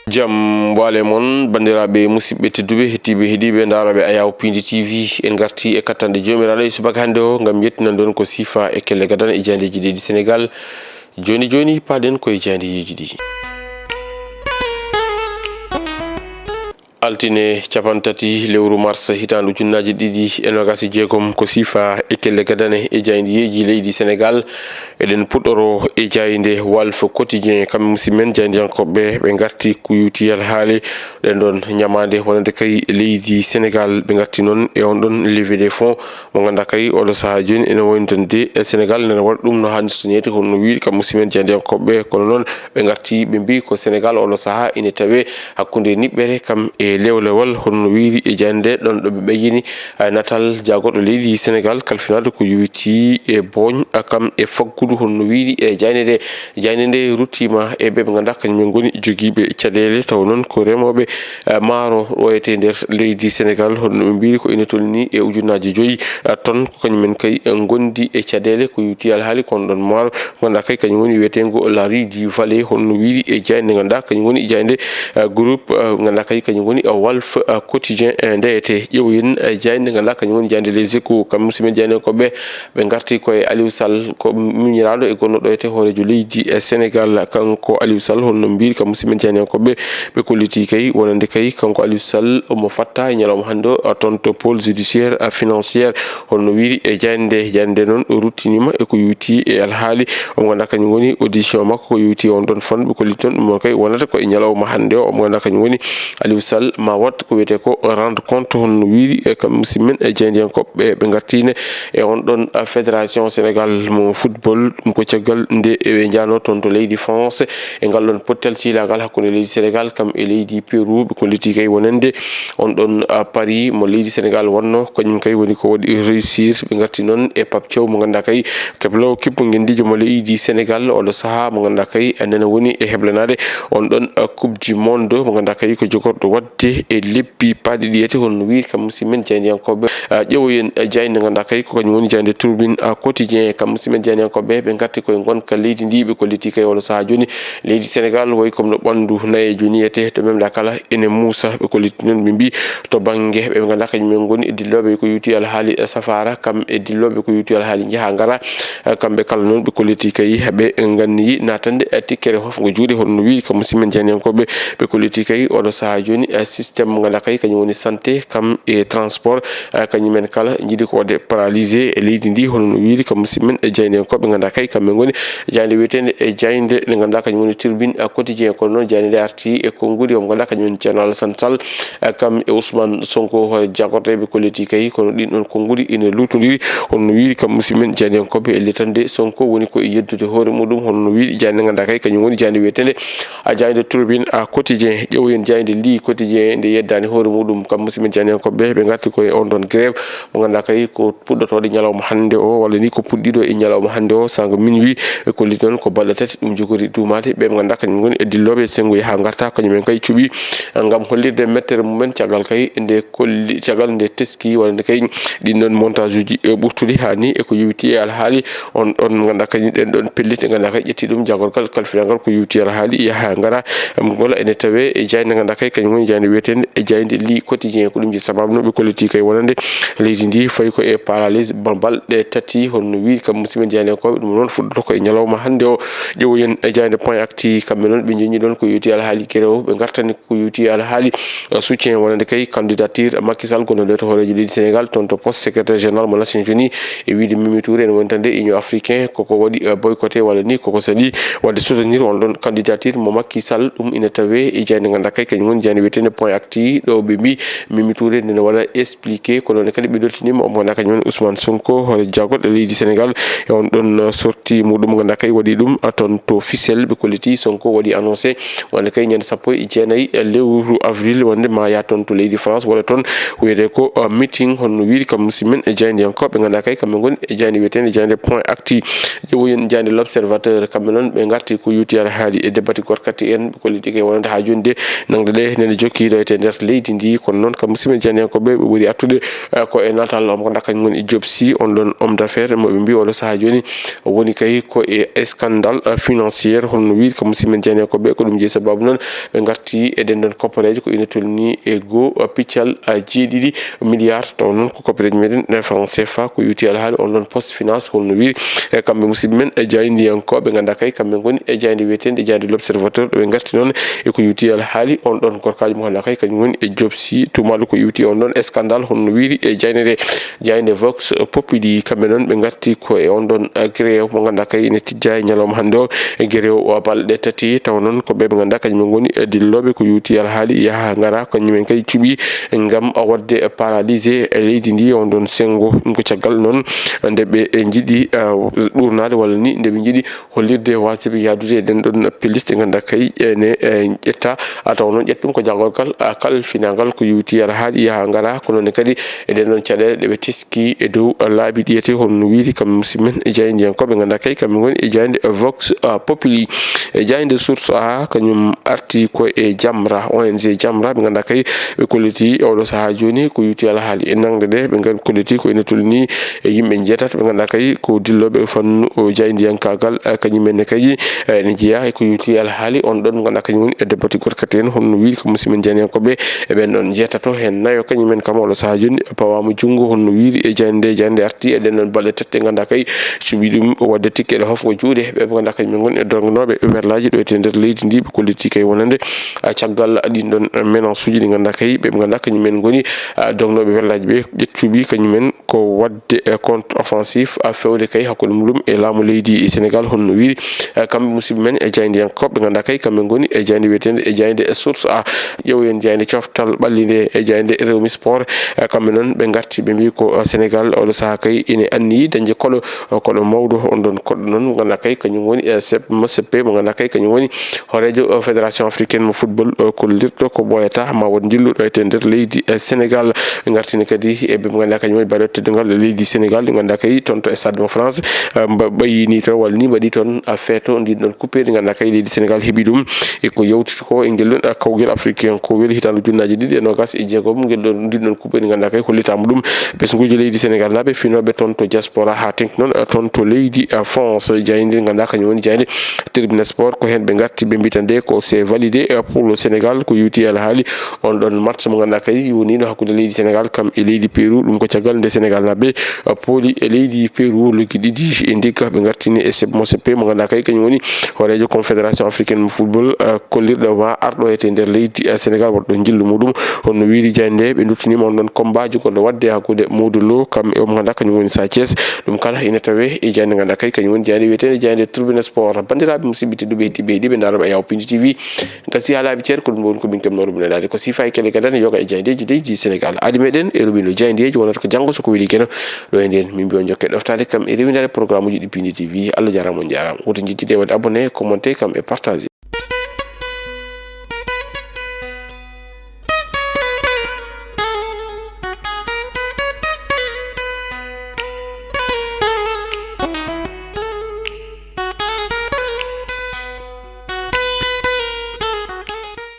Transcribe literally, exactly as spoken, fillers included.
Jam waale mon, banndiraaɓe musidɓe tedduɓe, hettiiɓe heɗiiɓe, ndaarooɓe Ayaw Pindi T V. En ngartii e kattanɗe Joomiraaɗo e subaka hannde o ngam yettinan ɗon ko siifa e kelle gadana e jayndeeji leydi Senegaal. Jooni jooni, paaɗen koye jayndeeji ɗi. Altine capantati lewru mars hitaande ujunnaaji ɗiɗi e noogaas e jeegom, ko siifa e kelle gadane e jayndeeji leydi Senegaal. Eɗen puɗɗoro e jaaynde Walf Quotidien, kamɓe musidɓe men jaayndiyankooɓe, ɓe ngarti ko yuuti alhaali ɗen ɗon ñamaande wonande kay leydi Senegaal. Ɓe ngarti noon e on ɗon levée de fonds mo ngannduɗaa kay oɗo sahaa jooni ene waynitande e Senegaal nana waɗa ɗum no haanirta neede, hono no wiiri kam musidɓe men jaayndiyankooɓe. Kono noon ɓe ngarti ɓe mbiyi ko Senegaal oɗo sahaa ine tawee hakkunde niɓɓere kam e lewlewal, hono no wiiri e jaaynde ɗon ɗo ɓe ɓeydini, eh, natal jaagorɗo leydi Senegaal kalfinaade ko yowitii e booñ, eh, kam e faggudu, hono no wiiri e jaaynde nde. Jaaynde nde ruttiima e ɓe ɓe ngannduɗaa kañum en ngoni jogiiɓe caɗeele, taw noon ko remooɓe, eh, maaro ɗo e nder leydi Senegaal, hono no ɓe mbiiri ko ina tolni e ujunnaaji joyi, eh, ton, ko kañum en kay, eh, ngondi e caɗeele ko yowitii alhaali kon ɗon maaro. Ngannduɗaa kay kañum woni wiyeteengo La Rue du Valet, hono no wiiri e jaaynde ngannduɗaa kañum woni jaaynde, eh, groupe, eh, ngannduɗaa kay kañum woni, eh, Walf, eh, Quotidien, eh, ndeyete. Ƴeewoyen, eh, jaaynde ngannduɗaa kañum woni jaaynde Les Échos, kam musidɓe men jaayndiyankooɓe, ɓe ngarti ko e Aliou Sall, ko miñiraaɗo e gonɗo ɗo e hooreejo leydi, eh, Senegaal. Kanko Aliou Sall, hono no mbiiri kam musidɓe men jaayndiyankooɓe, ɓe kolliti kay wonande kay kanko Aliou Sall omo fatta e ñalawma hannde o, eh, toon to pôle judiciaire, eh, financière. Hono no wiiri e jaaynde, jaaynde noon o ruttiniima e ko yowitii e alhaali omo ngannduɗaa kañum woni audition makko ko yowitii on ɗon fannu. Ɓe kolliti toon ɗum noon kay wonata ko e ñalawma hannde o, omo ngannduɗaa kañum woni Aliou Sall ma waɗ ko wiyetee ko rendre compte, hono no wiiri e kam musidɓe men e jaayndiyankooɓe ɓe ngartiino e on ɗon, uh, Fédération Sénégal mo football. Ɗum ko caggal nde ɓe njahnoo toon to leydi France e ngal ɗon pottal ciilaagal hakkunde leydi Senegaal kam e leydi Pérou. Ɓe kolliti kay wonande on ɗon, uh, pari mo leydi Senegaal wonnoo, kañum kay woni ko waɗi réussir. Ɓe ngarti noon e Pape Thiaw mo ngannduɗaa kay keblo kippu ngenndiijo mo leydi Senegaal oɗo sahaa, mo ngannduɗaa kay nana woni e heblanaade on ɗon, uh, Coupe du Monde mo ngannduɗaa kay ko jogorɗo waɗde e lebbi paaɗi ɗi yete, hono no wiiri kam musidɓe men jaayndiyankooɓe. Ah, ƴeewoyen, eh, jaaynde ngannduɗaa kay ko kañum woni jaaynde Tribune, ah, Quotidien, kam musidɓe men jaayndiyankooɓe, ɓe ngarti koye ngonka leydi ndi, ɓe kolliti kay oɗo sahaa jooni leydi Senegaal wayi comme no ɓanndu nayeejo ni yete, to memɗa kala ene muusa. Ɓe kolliti noon ɓe mbiyi to bannge ɓe ngannduɗaa kañum en ngoni e dillooɓe ko yowitii alhaali, eh, safaara, kam e dillooɓe ko yowitii alhaali njaha ngara, eh, kamɓe kala noon ɓe kolliti kay ɓe nganniyi naatande, eh, tikkere hofngo juuɗe, hono no wiiri kam musidɓe men jaayndiyankooɓe. Ɓe kolliti kay oɗo sahaa jooni, eh, système mo ngannduɗaa kay kañum woni santé kam e transport, eh, kañum en kala njiɗi ko waɗde paralysé e leydi ndi, hono no wiiri kam musidɓe men e jaayndiyankooɓe ngannduɗaa kay kamɓe ngoni jaaynde wiyeteende e jaaynde nde ngannduɗaa kañum woni Tribune, eh, Quotidien. Kono noon jaaynde nde arti e konnguɗi omo ngannduɗaa kañum woni Thierno Alassane Sall, eh, kam e Ousmane Sonko, hoore jagorteeɓe kolliti kay, kono ɗin ɗon konnguɗi ene luutondiri, hono no wiiri kam musidɓe men jaayndiyankooɓe e letande Sonko woni ko e yeddude hoore muɗum, hono no wiiri jaaynde ngannduɗaa kay kañum woni jaaynde wiyeteende a jaaynde Tribune, a Quotidien. Ƴeewoyen jaaynde Li Quotidien nde yeddaani hoore muɗum kam musidɓe jaayndiyankooɓe, ɓe ngarti koye on ɗon grève mo ngannduɗaa kay ko puɗɗotooɗo ñalawma hannde o, walla ni ko puɗɗiiɗo e ñalawma hannde o, saanga minuit. Ɓe kolliti noon ko balɗe tati ɗum jogori duumaade. Ɓe ɓe ngannduɗaa kañum ngoni e dillooɓe senngo yaha ngarta, kañum en kay cuɓi ngam hollirde mettere mumen, caggal kay nde kolli, caggal nde teski walla nde kay ɗin ɗon montage uji, e, ɓurtuɗi haa ni e ko yowitii e alhaali on ɗon ngannduɗaa kañum ɗen ɗon pellitte ngannduɗaa kay ƴetti ɗum jagorgal kalfinal ngal ko yowitii alhaali yaha ngara. Em, ngol ene tawee e jaaynde ngannduɗaa kay kañum woni jaaynde wiyeteende e jaaynde Li Quotidien. Ko ɗum ji sababno ɓe kolliti kay wonande leydi ndi fayi ko e paralysé ba balɗe tati, hono no wiiri kam musidɓe jaayndiyankooɓe. Ɗum noon fuɗɗoto ko e ñalawma hannde o. Ƴeewoyen e jaaynde Point Actu, kamɓe noon ɓe njoñi ɗon ko yowitii alhaali kerewo, ɓe ngartani ko yowitii alhaali, eh, soutien wonande kay candidature Macky Sall gonɗo ɗo to hooreejo leydi Senegaal, toon to poste secrétaire général mo Nations Unies, e wiide Mimi Touré ene wonitande Union Africain koko waɗi, eh, boycotté walla ni koko sali waɗde soutenir on ɗon candidature mo Macky Sall. Ɗum ina tawee e jaaynde ngannduɗaa kay kañum woni jaaynde wiyeteende Point Actu. Ɗo ɓe mbi Mimi Touré nene waɗa expliqué, kono noon kadi ɓe ɗoltiniima omo ngannduɗaa kañum woni Ousmane Sonko, hoore jagorɗo leydi Senegaal, e on ɗon, eh, sortie muɗum ngannduɗaa kay waɗi ɗum, a, toon to Fissel. Ɓe kolliti Sonko waɗi annoncé wonde kay ñande sappo e jeenayi lewru avril wonde ma yaha toon to leydi France, waɗa toon wiyetee ko, uh, meeting, hono no wiiri kam musidɓe men e jaayndiyankooɓe ngannduɗaa kay kamɓe ngoni e jaaynde wiyeteende jaaynde Point Actu. Ƴeewoyen jaaynde L'Observateur, kamɓe noon ɓe ngarti ko yowitii alhaali e débattigol kadi en, ɓe kolliti kay wonande haa jooni de nangde ɗe nene jokki jokki ɗo e nder leydi ndi. Kono noon, kam musidɓe janiyankooɓe, ɓe ɓuri artude, eh, ko e natal mo ngannduɗaa kañum woni e Job Sy, on ɗon homme d'affaires mo ɓe mbiyi oɗo sahaa jooni woni kay ko e scandale, eh, financier, holno wiiri kam musidɓe janiyankooɓe. Ko ɗum jeyi sababu noon ɓe ngarti e ɗen ɗon koppareeje ko ina tolni e goo, eh, piccal, eh, jeeɗiɗi milliard. Taw noon ko koppareeje meɗen, eh, franc C F A, ko yowti alhaali on ɗon poste finance holno wiiri. E kamɓe musidɓe men, e jaayndiyankooɓe, ngannduɗaa kay kamɓe ngoni e jaaynde wiyeteende jaaynde L'Observateur, ɗo ɓe ngarti noon e ko yowti alhaali on ɗon gorkaajo mo ngannduɗaa kay kañum woni e Job Sy, tuumaaɗo ko yowti on ɗon scandale holno wiiri e jaaynde nde. Jaaynde Vox Populi, kamɓe noon ɓe ngarti ko e on ɗon, eh, grève mo ngannduɗaa kay ene tijja e ñalawma hannde o, e grève o balɗe tati. Taw noon ko ɓe ɓe ngannduɗaa kañum ngoni e dillooɓe ko yowti alhaali yaha ngara, kañum en kay cuɓi ngam waɗde paralysé e leydi ndi on ɗon senngo. Ɗum ko caggal noon nde ɓe njiɗi, eh, ɗuurnaade walla ni nde ɓe njiɗi hollirde waasde ɓe yahdude e ɗen ɗon pellitte ɗe ngannduɗaa kay ene, eh, ƴetta, a taw noon ƴetta ɗum ko jangorgal, ah, kalfinangal ko yowti alhaali yaha ngara, kono ne kadi e ɗen ɗon caɗeele ɗe ɓe teski e dow laabi ɗi ete, holno wiiri kam musidɓe men e jaayndiyankooɓe ngannduɗaa kay kamɓe ngoni e jaaynde Vox, ah, Populi. E jaaynde Source A kañum arti ko e Jamra, O N G Jamra, ɓe ngannduɗaa kay ɓe kolliti e oɗo sahaa jooni ko yowti alhaali e naŋde ɗe, ɓe ngar-, kolliti ko ene tolni e yimɓe njeetato ɓe ngannduɗaa kay ko dillooɓe e fannu o jaayndiyankaagal, eh, kañum en ne kay, eh, ene jeyaa e ko yowti alhaali on ɗon mo ngannduɗaa kañum woni e debbo gorkati en, holno wiiri ko musidɓe men janiyankooɓe. E ɓen ɗon njeetato heen nayo kañum en kam oɗo sahaa jooni pawaama junngo, holno wiiri e jaaynde, jaaynde arti e ɗen ɗon balɗe tati ɗe ngannduɗaa kay cuɓi ɗum waɗde tikke ɗe hofgo juuɗe ɓe ɓe ngannduɗaa kañum en ngoni e dognooɓe werlaaji ɗo e nder leydi ndi. Ɓe kolliti kay wonande, ah, caggal ɗin ɗon menace uji ɗi ngannduɗaa kay ɓe ɓe ngannduɗaa kañum en ngoni, ah, dognooɓe werlaaji ɓe ƴettuɓi kañum en ko waɗde, eh, contre offensive, ah, fewde kay hakkunde muɗum e laamu leydi Sénégal holno wiiri, eh, kamɓe musidɓe men e jaayndiyankooɓe ɓe ngannduɗaa kay kamɓe ngoni e jaaynde wiyeteende e jaaynde Source A. Ƴeewen jaaynde Coftal Ɓalli nde e jaaynde Rewmi Sport, eh, kamɓe noon ɓe ngarti ɓe mbiyi ko, eh, Sénégal oɗo sahaa kay ene anniyi dañde koɗo, eh, koɗo mawɗo on ɗon koɗo noon ngannduɗaa kay kañum woni, eh, sep-, mo seppe mo ngannduɗaa kay kañum woni hooreejo, eh, Fédération Africaine mo Football, eh, kollirɗo ko ɓooyata ma won njilluɗo e nder leydi, eh, Sénégal. Ɓe ngartini kadi e ɓe ngannduɗaa kañum woni baɗɗo teddungal e leydi Sénégal, ɗi ngannduɗaa kay toon to Stade mo France, eh, mba-, ɓayini to walla ni mbaɗi toon, eh, feeto ndin ɗon coupure ndi ngannduɗaa kay leydi Sénégal heɓi ɗum. E ko yewtata ko e ngel ɗon, eh, kawgel africain kowel hitaande ujunnaaji ɗiɗi e noogaas e jeegom, ngel ɗon, ndin ɗon coupure ndi ngannduɗaa kay hollitaama ɗum ɓesnguuji leydi Sénégal naaɓe finooɓe toon to diaspora haa teŋti noon, eh, toon to leydi, eh, France. Jaaynde ndi ngannduɗaa kañum woni jaaynde Tribune Sport, ko heen ɓe ngarti ɓe mbita nde ko c'est validé, eh, pour le Sénégal, ko yowti alhaali on ɗon match mo ngannduɗaa kay woniino hakkunde leydi Sénégal kam e leydi Pérou. Ɗum ko caggal nde Sénégal naaɓe, eh, pooli e leydi Pérou loggi ɗiɗi e ndikka ɓe ngartini e sep-, mo seppe mo ngannduɗaa kay kañum woni hooreejo Confédération Africaine mo Football, eh, kollirɗo ma arɗo e nder leydi, eh, Sénégal waɗɗo njillu muɗum. Honno wiiri jaaynde ɓe nduttiniima on ɗon combat jogorɗo waɗde hakkunde Modou Lo kam e o mo ngannduɗaa kañum woni Sa Thiès. Ɗum kala ina tawee e jaaynde ngannduɗaa kay kañum woni jaaynde wiyeteende jaaynde Tribune Sport. Banndiraaɓe musidɓe tedduɓe heɗiiɓe heɗiiɓe ndaarooɓe e Yawpindi T V, gasi haa laaɓi ceer, ko ɗum woni ko min keɓnoo rubine daali ko siifa e kele gadane yoga e jaayndeeji leydi Sénégal. Aadi meɗen e rubine jaayndeeji wonata ko janngo so ko weli keno ɗo e nden. Min mbiyo jokke ɗoftaade kam e rewindaade programme uji ɗi Pindi T V. Allah jaaraama, on njaaraama. Woto njejjide e waɗde abonné, commenté kam e partagé.